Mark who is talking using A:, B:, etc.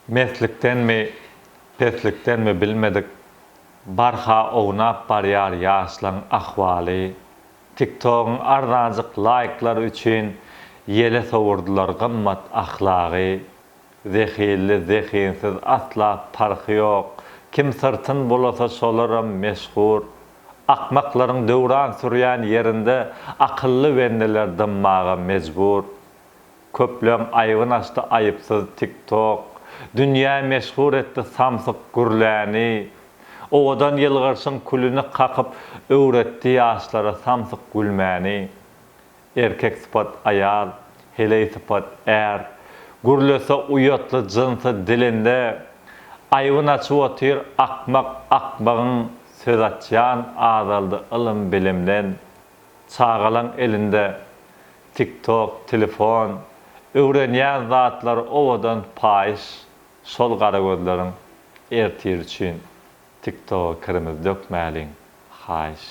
A: Meslikdenmi, peslikdenmi bilmedik, barha ownap barýar ýaşlaň ahwaly. TikTogyň arzanjyk laýklary üçin ýele sowurdylar gymmat ahlagy. Zehinli, zehinsiz asla parhy ýok, kim syrtyn bulasa şolaram meşhur. Akmaklaryň döwran sürýän ýerinde akylly bendeler dymmaga mejbur. Köpleň aýbyn açdy aýypsyz tik tok. Dünýä meşhur etdi samsyk gürläni. Owadan ýylgyrşyň külüni kakyp öwretdi ýaşlara samsyk gülmäni. Erkek sypat aýal, heleý sypat är. Gürlese uýatly jynsy dilinde. Aýbyn açyp otyr akmak akmagyň söz açýan azaldy ylym bilimden. Çagalaň elinde Tik tok, telefon, öwrenýän zatlary owadan paýyş şol gara gözleriň ertiri üçin tik toga kirimizi dökmäliň haýyş.